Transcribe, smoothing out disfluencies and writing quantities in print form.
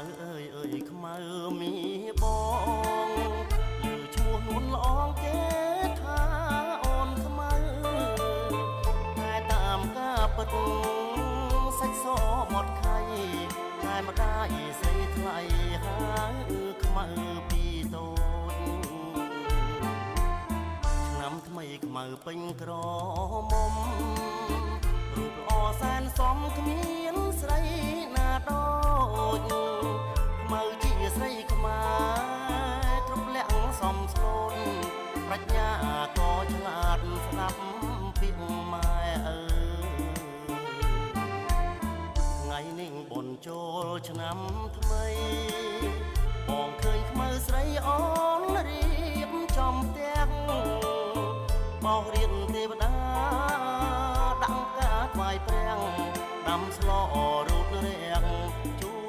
ៅអើយអើយខ្មៅមីបងឮឈ្មោះនួនល្អងគេថាអូនខ្មៅតែតាមការពិតសាច់សមកខៃតែម្ដាយស្រីថ្លៃហៅខ្មៅពីតូចឆ្នាំថ្មីខ្មៅពេញក្រមុំរូបល្អសែនសមគ្មានស្រីណាដូចខ្មៅជាស្រីខ្មែរគ្រប់លក្ខសមស្លូនប្រាជ្ញាក៏ឆ្លាតស្ដាប់ពាក្យម៉ែឪថ្ងៃនេះបុណ្យចូលឆ្នាំថ្មីបងឃើញខ្មៅស្រីអូ